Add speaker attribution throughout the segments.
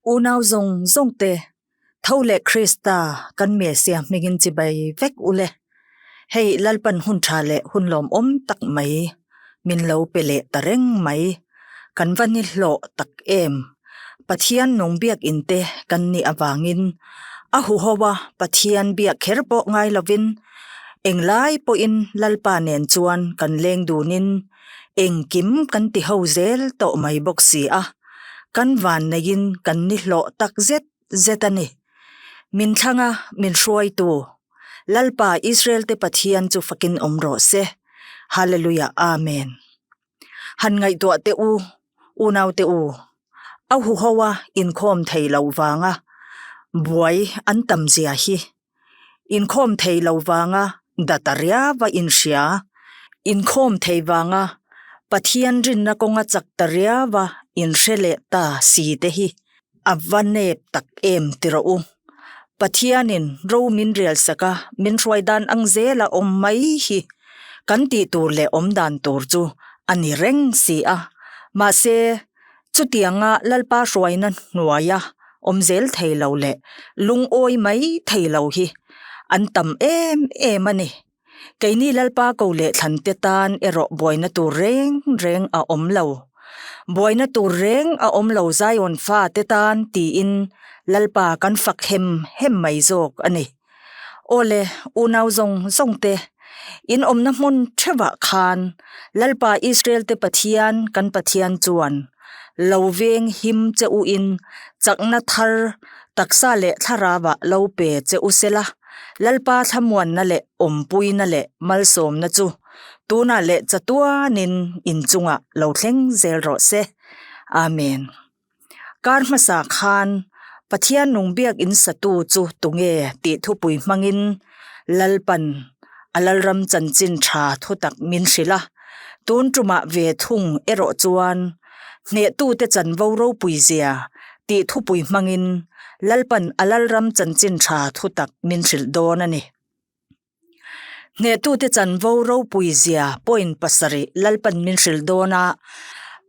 Speaker 1: Unau zawng zawng te, tho leh Krista kan Messiah hmingin chibai vek ule. Hei Lalpan hun tha leh hun lawmawm tak mai min lo pe leh ta reng mai. Kan va ni hlawh tak em? Pathian nung biakinn te kan nih avangin a huho a Pathian biak kher pawh ngai lovin englai pawhin Lalpa nen chuan kan leng dunin engkim kan ti ho zel tawh mai bawk si a, kan vanneiin kan ni hlawh tak zet zet a ni. Min thlanga min hruaitu Lalpa Israel te Pathian chu fakin awm rawh se. Hallelujah Amen. Han ngaihtuah teh u, unau te u, a huho a inkhawm thei lo vanga buai an tam zia hi. Inkhawm thei lo vanga data riava inhria, inkhawm thei vanga Pathian rinna kawnga chak ta riava inhre leh ta si te hi a va nep tak em ti rawh u. Pathianin ro min rel sak a, min hruai dan ang zela awm mai hi kan tih tur leh awm dan tur chu a ni reng si a. Mahse, chutianga Lalpa hruaina hnuaia awm zel thei lo leh lungawi mai thei lo hi an tam em em a ni. Keini Lalpa ko leh thlan te tan erawh buaina tur reng reng a awm lo. Buaina tur reng a awm lo Zion fa te tan tiin Lalpa kan fak hem hem mai zawk a ni. Awle, unau zawng zawng te, in awmna hmun theuhah khan Lalpa Israel te Pathian kan Pathian chuan lo veng him che u in chakna thar taksa leh thlarauah lo pe che u sela. Lalpa thlamuanna leh awmpuina leh malsawmna chu tunah leh chatuanin inchungah lo thleng zel rawh se. Amen. Kar hmasa khan Pathian nung biakinn satu chu tunge tih thupui hmangin Lalpan a Lalram chanchin tha thutak min hrilh a. Tun tumah ve thung erawh chuan Hnehtute chanvo ropui zia tih thupui hmangin Lalpan a Lalram chanchin tha thutak min hrilh dawn a ni. Hnehtute chanvo ropui zia point pasarih Lalpan min hrilh dawn a,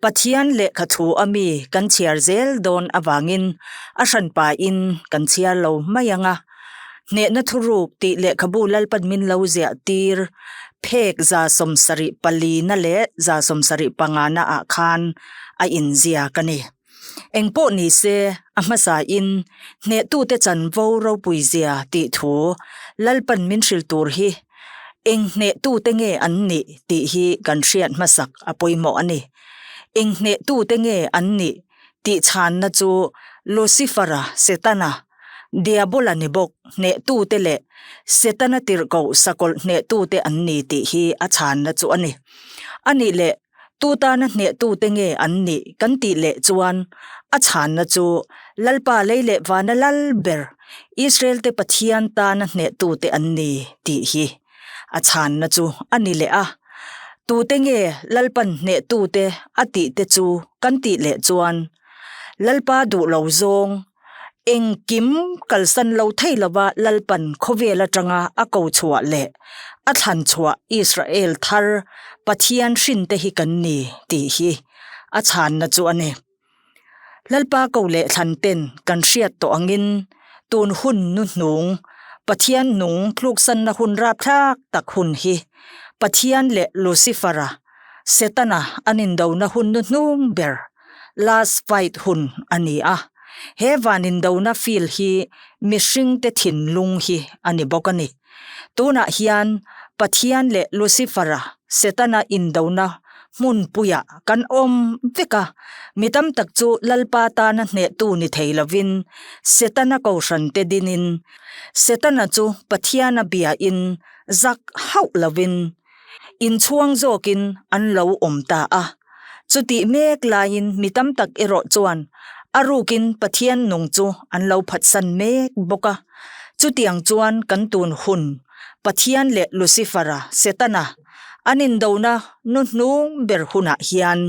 Speaker 1: Pathian lehkha thu a mi kan chhiar zel dawn avangin a hranpain kan chhiar lo mai ang a. Hnehna thuruk tih lehkhabu Lalpan min lo ziah tir phek 74 na leh 75 na ah khan a inziak a ni. Eng pawh ni se, a hmasa in hnehtute chanvo ropui zia tih thu Lalpan min hrilh tur hi eng hnehtute nge an nih tih hi kan hriat hmasak a pawimawh a ni. Eng hnehtute nge an nih tih chhanna chu Lucifer-a, Setana, Diabola ni bawk hnehtute leh Setana tirhkoh sakawlh hnehtute an ni tih hi a chhanna chu a ni. A nih leh tu tana hnehtute nge an nih kan tih leh chuan a chhanna chu Lalpa lei leh vana lal ber Israel-te Pathian tana hnehtute an ni tih hi a chhanna chu a ni leh a. Tute nge Lalpan hnehtute a tihte chu kan tih leh chuan Lalpa duh lo zawng Engkim kalsan lo thei lova Lalpan khawvel atanga a ko chhuah leh a thlan chhuah Israel thar Pathian hrinte hi kan ni tih hi a chhanna chu a ni. Lalpa ko leh thlan ten kan hriat tawh angin tun hun nu hnung Pathian nung tluksanna hun rapthlak tak hun hi Pathian leh Lucifer-a, Setana an indona hun nu hnung ber Last fight hun a ni a, he van indona field hi mihringte thinlung hi a ni bawk a ni. Tunah hian Pathian leh Lucifer-a, Setana indona hmunpuiah kan awm vek a, mi tam tak chu Lalpa tana hnehtu ni thei lovin Setana kohhrante dinin Setana chu Pathiana biain zak hauh lovin inchhuang zawkin an lo awm ta a. Chutih mek laiin mi tam tak erawh chuan a rukin Pathian nung chu an lo phatsan mek bawk a. Chutiang chuan kan tun hun Pathian leh Lucifer-a, Setana, an indona nu hnung ber hunah hian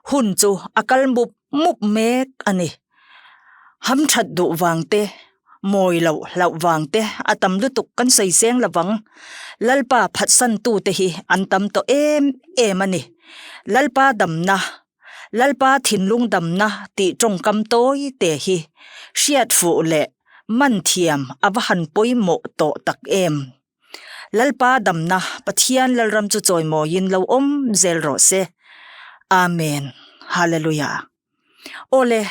Speaker 1: hun chu a kal mup mup mek a ni. Hamthat duh vang te, mawi loh hlauh vang te a tam lutuk kan sawi seng lovang. Lalpa phatsan tute hi an tam tawh em em a ni. Lalpa damna, Lalpa thinlung damna tih tawngkam tawi te hi hriat fuh leh man thiam a va han pawimawh tawh tak em. Lalpa damna Pathian Lalram chu chawimawiin lo awm zel rawh se. Amen. Hallelujah. Awle,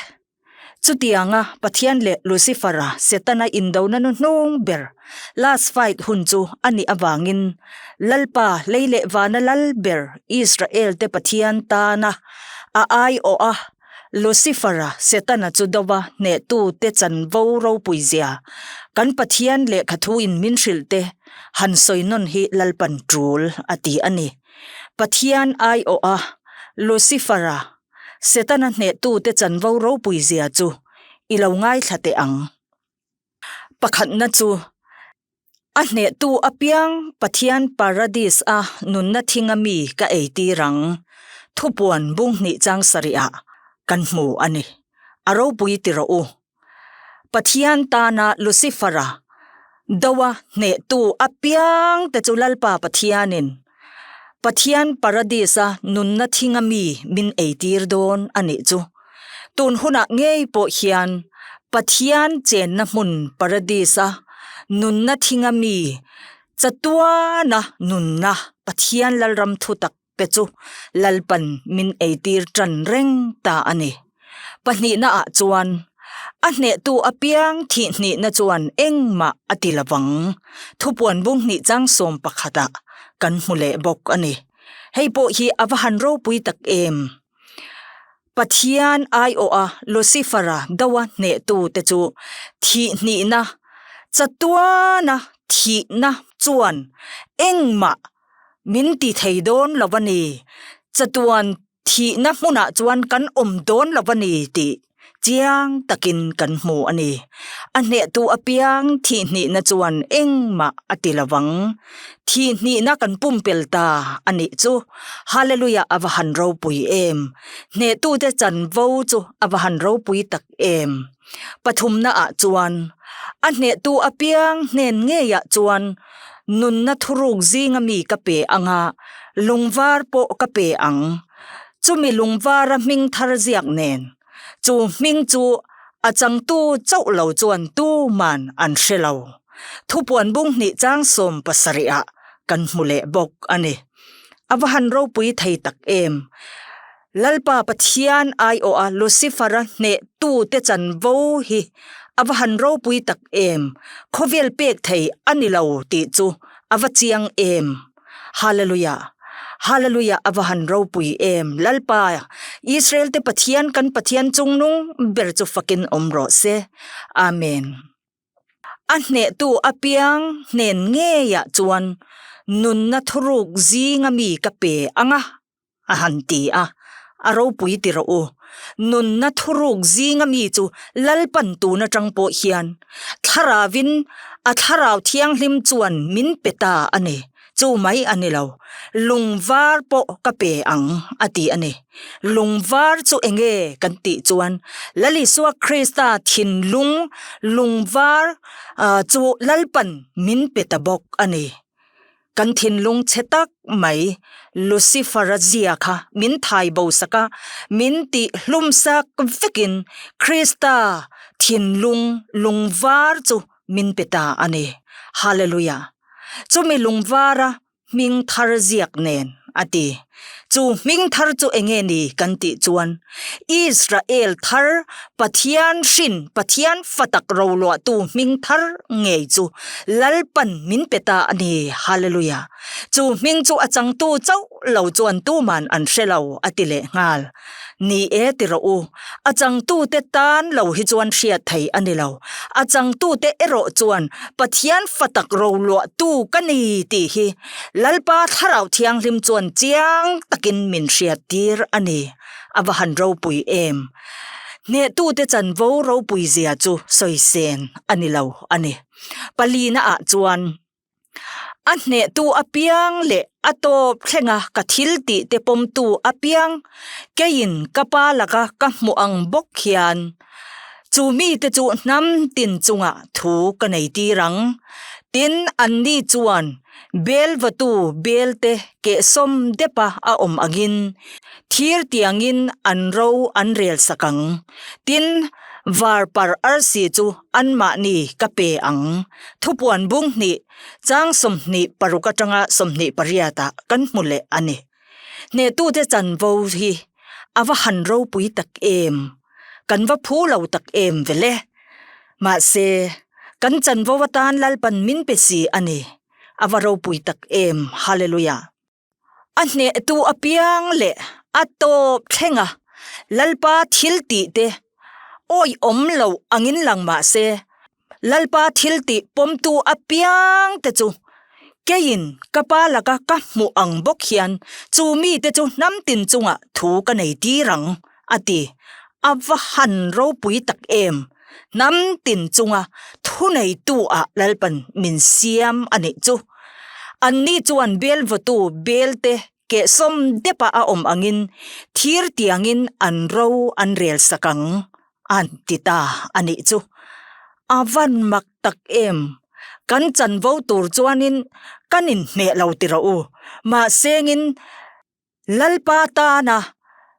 Speaker 1: chutianga Pathian leh Lucifer-a Setana indona nu hnung ber, last fight hun chu a nih avangin Lalpa lei leh vana lal ber Israel-te Pathian tana a aiawha Lucifer-a Setana chu dova hnehtute chanvo ropui zia kan Pathian lehkhathu in min hrilh te han sawi nawn hi Lalpan tul a ti a ni. Pathian aiawha Lucifer-a Setana hnehtute chanvo ropui zia chu i lo ngaithla teh ang. Pakhatna chu, a hnehtu apiang Pathian Paradis a nunna thinga mi ka eitir ang, thupuan bung hnih chang sarihah kan hmu a ni. A ropui ti rawh u. Pathian tana Lucifer-a doa hnehtu apiang te chu Lalpa Pathianin Pathian Paradis-a nunna thinga mi min eitir dawn a nih chu. Tun hunah ngei pawh hian Pathian chenna hmun Paradis-a nunna thinga mi chatuana nunna Pathian Lalram thutak te chu Lalpan min eitir tan reng ta a ni. Pahnihna ah chuan a hnehtu apiang thih hnihna chuan engmah a ti lovang. Thupuan bung hnih chang 11 ah kan hmu leh bawk a ni. Hei pawh hi a va han ropui tak em! Pathian aiawha Lucifer-a doa hnehtu te chu thih hnihna, chatuana thihna chuan engmah min ti thei dawn lo a ni. Chatuan Thihna hmunah chuan kan awm dawn lo a ni tih chiang takin kan hmu a ni. A hnehtu apiang thihhnihna chuan engmah a ti lo vang. Thihhnihna kan pumpel ta a nih chu. Hallelujah a va han ropui em! Hnehtute chanvo chu a va han ropui tak em! Pathumna ah chuan a hnehtu apiang hnen ngeiah chuan nunna thuruk zinga mi ka pe anga lungvar pawh ka pe ang. Chumi lungvara hming thar ziak nen chu hming chu a changtu chauh lo chuan tuman an hre lo. Thupuan bung hnih chang 70 ah kan hmu leh bawk a ni. A va han ropui thei tak em! Lalpa Pathian aiawha Lucifer-a hnehtute chanvo hi a va han ropui tak em! Khawvel pek thei a ni lo tih chu a va chiang em! Hallelujah! Hallelujah! A va han ropui em! Lalpa, Israel-te Pathian kan Pathian chungnung ber chu fakin awm rawh se. Amen. A hnehtu apiang hnen ngeiah chuan nunna thuruk zinga mi ka pe ang a. A han ti a, A ropui ti rawh u. Nunna thuruk zinga mi chu Lalpan tun atang pawh hian Thlarauvin a Thlarau Thianghlim chuan min pe ta a ni. Chu mai a ni lo, lungvar pawh ka pe ang a ti a ni. Lungvar chu enge kan tih chuan Lal Isua Krista thinlung lungvar chu Lalpan min pe ta bawk a ni. Kan thinlung chhe tak mai Lucifer-a zia kha min thai bo sak a, min tih hlum sak vekin Krista thinlung lungvar chu min pe ta a ni. Hallelujah! Chumi lungvara hming thar ziak nen a ti. Chu hming thar chu enge ni kan tih chuan Israel thar Pathian hrin Pathian fatak roluahtu hming thar ngei chu Lalpan min pe ta a ni. Hallelujah! Chu hming chu a changtu chauh lo chuan tuman an hre lo a ti leh nghal. Ni e ti rawh u, a changtute tan lo hi chuan hriat thei a ni lo. A changtute erawh chuan Pathian fatak roluahtu ka ni tih hi Lalpa Thlarau Thianghlim chuan chiang takin min hriattir a ni. A va han ropui em! Hnehtute chanvo ropui zia chu sawi sen a ni lo a ni. Palina ah chuan a hnehtu apiang leh a tawp thlenga ka thil tih te pawmtu apiang keiin ka pa laka ka hmuh ang bawk hian chu mite chu hnam tin chungah thu ka nei tir ang. Tin, anni chuan bel vatu belte kehsawm depa a awm angin. Thir tiangin an ro an rel sak ang. Tin, varpar arsi chu anmahni ka pe ang. Thupuan bung hnih, chang 26 atanga 28 ah kan hmu leh a ni. Hnehtute chanvo hi a va han ropui tak em! Kan va phu lo tak em vele! Mahse, kan chanvo atan Lalpan min pe si a ni. A va ropui tak em! Hallelujah! A hnehtu apiang leh a tawp thlenga Lalpa thil tih te awihawm lo angin lang mah se, Lalpa thil tih pawmtu apiang te chu keiin ka pa laka ka hmuh ang bawk hian chu mite chu hnam tin chungah thu ka nei tir ang, a ti. A va han ropui tak em! Hnam tin chunga thuneitu ah Lalpan min siam a nih chu. Anni chuan bel vawtu bel te kehsawm dep ah a awm angin thir tiangin an ro an rel sak ang an ti ta a nih chu. A van mak tak em! Kan chanvo tur chuanin kan inhmeh lo ti rawh u. Mahsengin Lalpa tana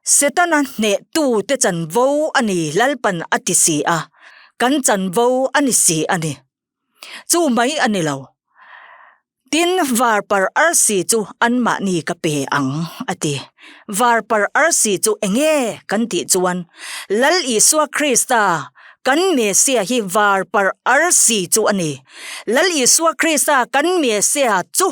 Speaker 1: Setana hnehtute chanvo a ni Lalpan a ti si a, kan chanvo a ni si a ni. Chu mai a ni lo. Tin, varpar arsi chu anmahni ka pe ang, a ti. Varpar arsi chu enge kan tih chuan Lal Isua Krista kan Messiah hi varpar arsi chu a ni. Lal Isua Krista kan Messiah chu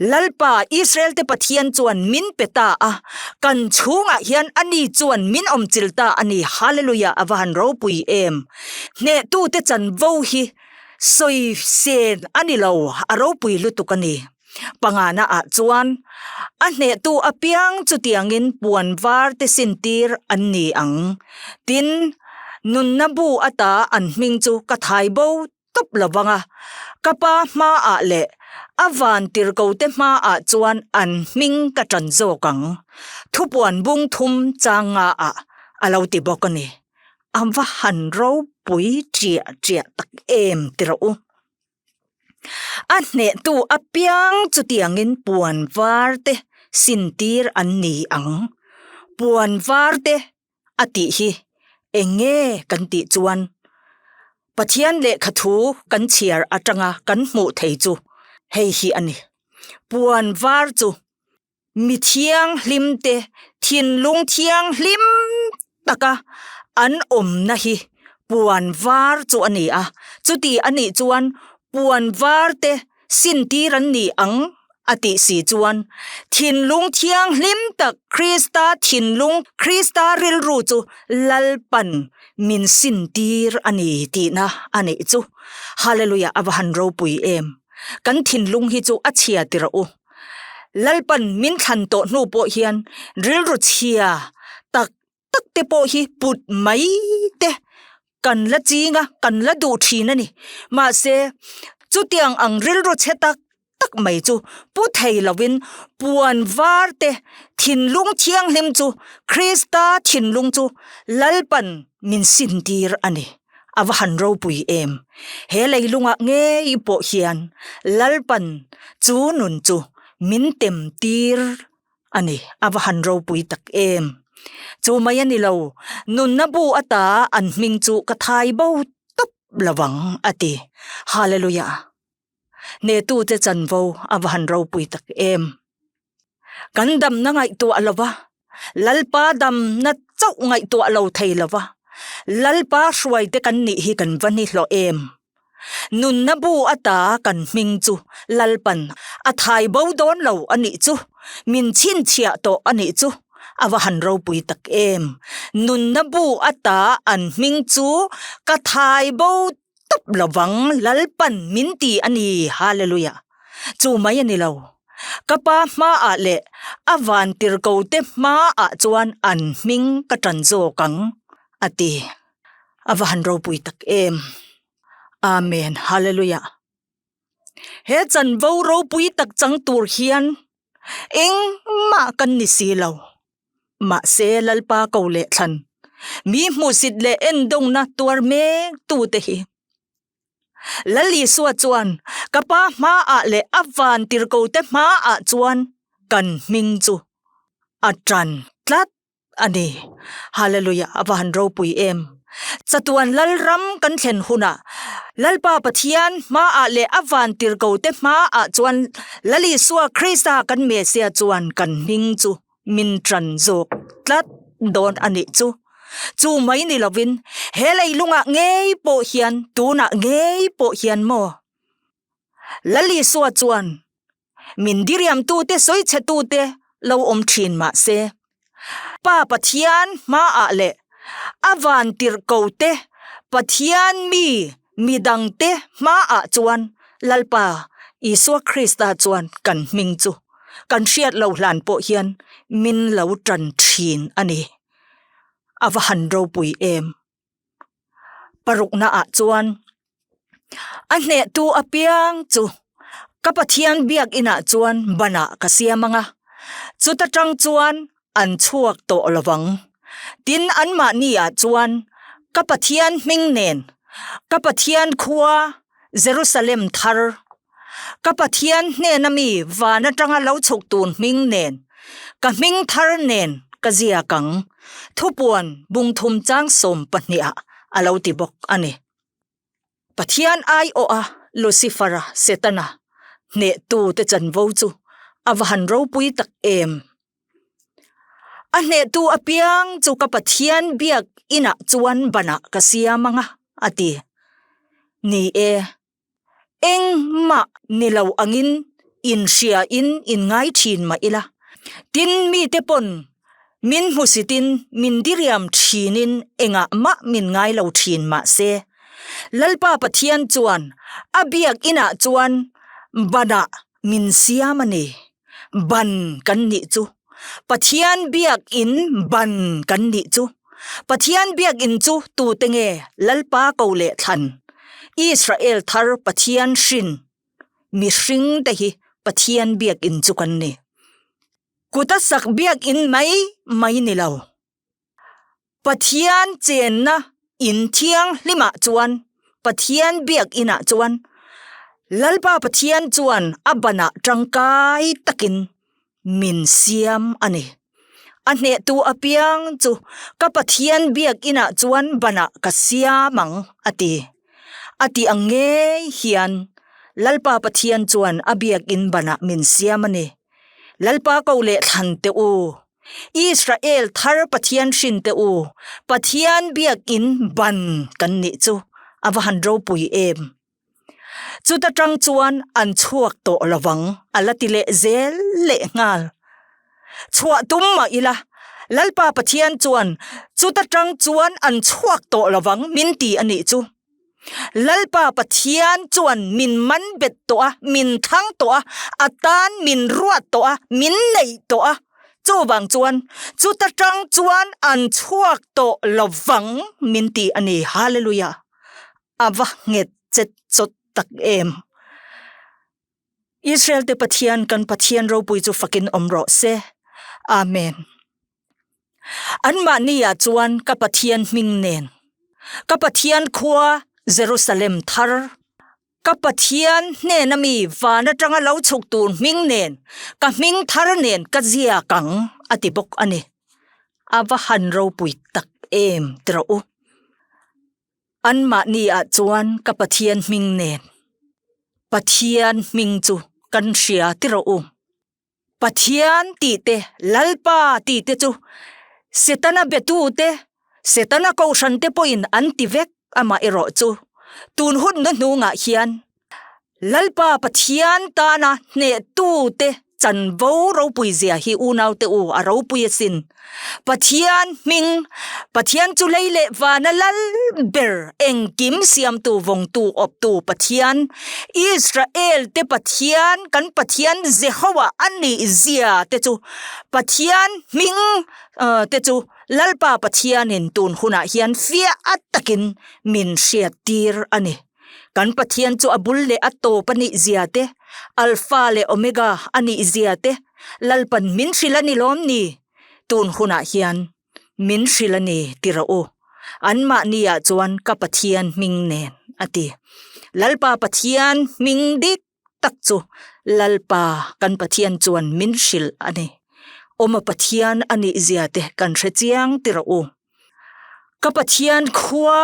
Speaker 1: Lalpa, Israel-te Pathian chuan min pe ta a, kan chhungah hian ani chuan min awmchil ta a ni. Hallelujah, a va han ropui em! Hnehtute chanvo hi sawi sen a ni lo, a ropui lutuk a ni. Pangana ah chuan a hnehtu apiang chutiangin puan var te sintir an ni ang. Tin, nunna bu ata an hming chu ka thai bo tawp lo vang a, ka pa hmaah leh a vantirhkote hmaah chuan an hming ka ṭan zawk ang, thupuan bung thum chang ngaah a lo ti bawk a ni. A va han ropui ṭiah ṭiah tak em ti rawh u. A hnehtu apiang chutiangin puan var te sintir an ni ang. Puan var te a tih hi eng nge kan tih chuan Pathian lehkha thu kan chhiar atanga kan hmuh thei chu hei hi a ni. Puan var chu mi thianghlim te thinlung thianghlim taka an awmna hi puan var chu a ni a, chuti a nih chuan puan var te sintir an ni ang a tih si chuan thinlung thianghlim tak Krista thinlung Krista rilru chu Lalpan min sintir a ni tihna a nih chu. Hallelujah a va han ropui em! Kan thinlung hi chu a chhia ti rawh u. Lalpan min thlan tawh hnu pawh hian rilru chhia tak tak te pawh hi put mai te kan la ching a, kan la duh thin a ni. Mahse, chutiang ang rilru chhe tak tak mai chu pu thei lovin puan var te thinlung thianghlim chu Krista thinlung chu Lalpan min sintir a ni. A va han ropui em! He leilungah ngei pawh hian Lalpan chu nun chu min tem tir a ni, a va han ropui tak em! Chu mai a ni lo, nunna bu ata an hming chu ka thai bo tawp lo vang, a ti. Hallelujah! Hnetute chanvo a va han ropui tak em! Kan damna ngaihtuah lo va, Lalpa damna chauh ngaihtuah lo thei lo va, Lalpa hruaite kan nih hi kan va ni hlawh em! Nunna bu ata kan hming chu Lalpan a thai bo dawn lo a nih chu, min chhinchhiah tawh a nih chu, a va han ropui tak em! Nunna bu ata an hming chu ka thai bo tawp lo vang Lalpan min ti a ni, Hallelujah! Chu mai a ni lo, ka pa hmaah leh a vantirhkote hmaah chuan an hming ka ṭan zawk ang, a ti. A va han ropui tak em. Amen Hallelujah. He chanvo ropui tak chang tur hian engmah kan ni si lo. Mahse Lalpa ko leh thlan mi hmuhsit leh endawngna tuar mek tute hi Lal Isua chuan ka pa hmaah leh a vantirhkote hmaah chuan kan hming chu a tan. tlat a ni. Hallelujah a va han ropui em! Chatuan Lalram kan thlen hunah Lalpa Pathian hmaah leh a vantirhkote hmaah chuan Lal Isua Krista kan Messiah chuan kan hming chu min tan zawk tlat dawn a nih chu. Chu mai ni lovin he leilungah ngei pawh hian tunah ngei pawh hian maw? Lal Isua chuan min diriamtute sawichhetute lo awm thin mah se, Pa Pathian hmaah leh a vantirhkote Pathian mi midangte hmaah chuan Lalpa Isua Krista chuan kan hming chu kan hriat lo hlan pawh hian min lo tan thin a ni. A va han ropui em! Parukna ah chuan a hnehtu apiang chu ka Pathian biakinah chuan banah ka siam ang a, chuta tang chuan an chhuak tawh lo vang. Tin, anmahni ah chuan ka Pathian hming nen ka Pathian khua Jerusalem thar, ka Pathian hnena mi van atanga lo chhuk tur hming nen ka hming thar nen ka ziak ang, thupuan bungthum chang 12 ah a lo ti bawk a ni. Pathian aiawha Lucifer-a, Setana, hnehtute chanvo chu a va han ropui tak em! A hnehtu apiang chu ka Pathian biak inah chuan banah ka siam ang a, a ti. Ni e, engmah ni lo angin inhriain inngai thin mah ila, tin mite pawn min hmusitin min diriam thinin engah mah min ngai lo thin mah se, Lalpa Pathian chuan a biak inah chuan banah min siam a ni. Ban kan nih chu. Pathian biakin ban kan nih chu. Pathian biakin chu tute nge Lalpa ko leh thlan? Israel thar Pathian hrin mihring te hi Pathian biakin chu kan ni. Kuta sak biakin mai mai ni lo. Pathian chenna in thianghlimah chuan Pathian biakinah chuan Lalpa Pathian chuan a banah tangkai takin min siam a ni. A hnehtu apiang chu ka Pathian biakinah chuan banah ka siam ang a ti. A ti ang ngei hian Lalpa Pathian chuan a biakin banah min siam a ni. Lalpa ko leh thlan teh u. Israel thar Pathian hrin teh u, Pathian biakin ban kan nih chu a va han ropui em. Chuta tang chuan an chhuak tawh lovang a la ti leh zel leh nghal. Chhuah tum mah ila, Lalpa Pathian chuan chuta tang chuan an chhuak tawh lovang min ti a nih chu. Lalpa Pathian chuan min man bet tawh a, min thlang tawh a, a tan min ruat tawh a, min neih tawh a. Chuvang chuan, chuta tang chuan an chhuak tawh lovang min ti a ni. Hallelujah! A va nghet chet chawt tak em! Israel te Pathian kan Pathian ropui chu fakin awm rawh se. Amen. Anmahni ah chuan ka Pathian hming nen, ka Pathian khua Jerusalem thar, ka Pathian hnena mi van atanga lo chhuk tur hming nen, ka hming thar nen ka ziak ang a ti bawk a ni. A va han ropui tak em ti rawh u. Anmahni ah chuan ka Pathian hming nen, Pathian hming chu kan hria ti rawh u. Pathian tih te, Lalpa tih te chu Setana betu te, Setana kohhran te pawhin an ti vek amah erawh chu tun hun na hnungah hian Lalpa Pathian tana hnehtu te chanvo ropui zia hi unau te u a ropui asin. Pathian hming, Pathian chu lei leh vana lal ber, engkim siamtu, vawngtu, awptu Pathian, Israel te Pathian, kan Pathian Jehovah a nih zia te chu Pathian hming te chu Lalpa Pathianin tun hunah hian fiah a takin min hriattir a ni. Kan Pathian chu a bul leh a tawp a nih zia te, Alpha leh Omega a nih zia te Lalpan min hrilh a ni lawm ni? Tun hunah hian min hrilh a ni ti rawh u. Anmahni ah chuan ka Pathian hming nen a ti. Lalpa Pathian hming dik tak chu Lalpa kan Pathian chuan min hrilh a ni. Awma Pathian a nih zia te kan hre chiang ti rawh u. Ka Pathian khua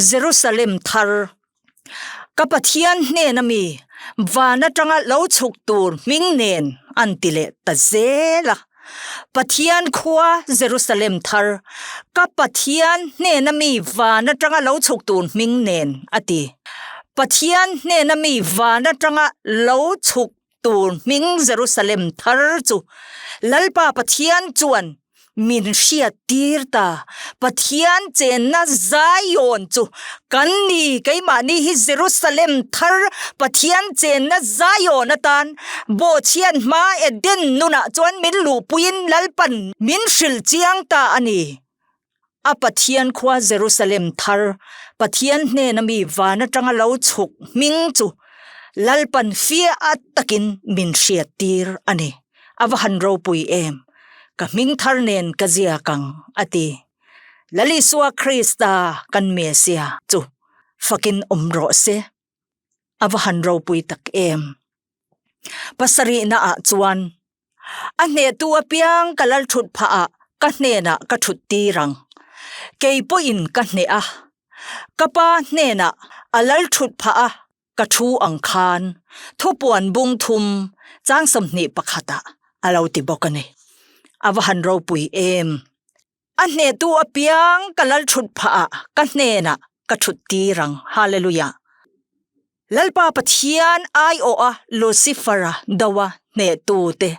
Speaker 1: Jerusalem thar, ka Pathian hnena mi van atanga lo chhuk tur hming nen an ti leh ta zel a. Pathian khua Jerusalem thar, ka Pathian hnena mi van atanga lo chhuk tur hming nen a ti. Pathian hnena mi van atanga lo chhuk tur hming Jerusalem thar chu Lalpa Pathian chuan min hriat tir ta. Pathian chenna Zion chu kan ni, keimahni hi Jerusalem thar Pathian chenna Zion atan bawhchhiat hma Eden nunah chuan min luhpuiin Lalpan min hrilh chiang ta a ni. A Pathian khua Jerusalem thar, Pathian hnena mi van atanga lo chhuk hming chu Lalpan fiah takin min hriattir a ni. A va han ropui em! Ka hming thar nen ka ziak ang, a ti. Lal Isua Krista kan Mesia chu fakin awm rawh se. A va han ropui tak em! Pasarihna ah chuan A hnehtu apiang ka lal thut phah ah ka hnenah ka thut tir ang. Kei pawhin ka hneh a, ka pa hnenah a lal thut phah a ka thu ang khan thupuan bung thum chang 21 ah a lo ti bawk a ni. A va han ropui em! A hnehtu apiang ka lal thut phah ah ka hnenah ka thut tir ang. Hallelujah! Lalpa Pathian aiawha Lucifer-a doa hnehtute,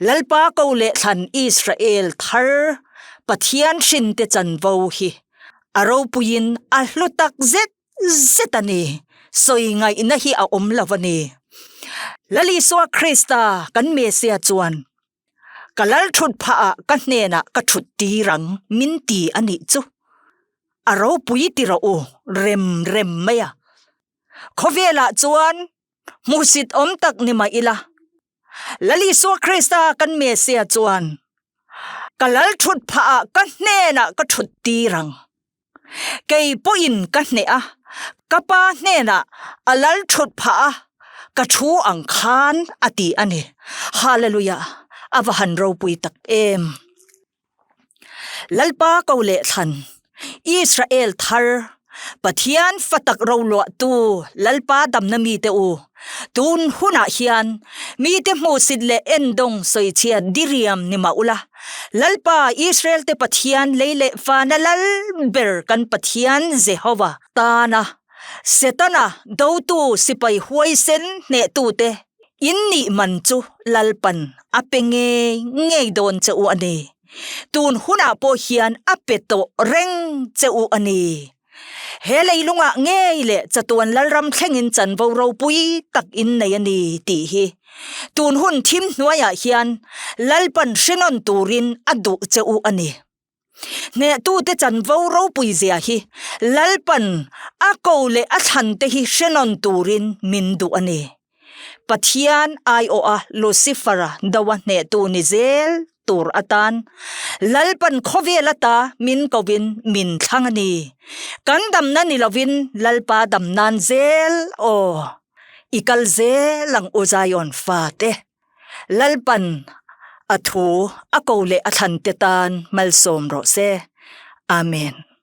Speaker 1: Lalpa ko leh thlan Israel thar Pathian hrinte chanvo hi a ropuiin a hlu tak zet zet a ni. Sawi ngaihna hi a awm lo a ni. Lal Isua Krista kan Messiah chuan Ka lal thut phah ah ka hnenah ka thut tir ang min ti a nih chu. A ropui ti rawh u rem rem mai a. Khawvelah chuan hmuhsit awm tak ni mah ila. Lal Isua Krista kan Messiah chuan ka lal thut phah ah ka hnenah ka thut tir ang. Kei pawhin ka hneh a, ka pa hnenah a lal thut phah a, ka thu ang khan a ti a ni. Hallelujah! A va han ropui tak em! Lalpa ko leh thlan, Israel thar, Pathian fa tak roluahtu Lalpa damna mite u, tun hunah hian mite hmuhsit leh endawng sawichhiat diriam ni mah ula, Lalpa Israel te Pathian lei leh fana lal ber kan Pathian Jehova tana Setana dotu sipai huaisen hnehtute in nih man chu Lalpan a pe ngei ngei dawn che u a ni. Tun hunah pawh hian a pe tawh reng che u a ni. He leilungah ngei leh chatuan Lalram thlengin chanvo ropui tak in nei a ni tih hi tun hun thim hnuaiah hian Lalpan hrenawn turin a duh che u a ni. Hnehtute chanvo ropui zia hi Lalpan a ko leh a thlante hi hrenawn turin min duh a ni. Pathian aiawha Lucifer-a doa hnehtu ni zel tur atan Lalpan khawvel ata min kovin min thlang a ni. Kan damna ni lovin Lalpa dam nan zel aw. I kal zel ang u Zion fate. Lalpan a thu a ko leh a thlante tan malsawm rawh se. Amen.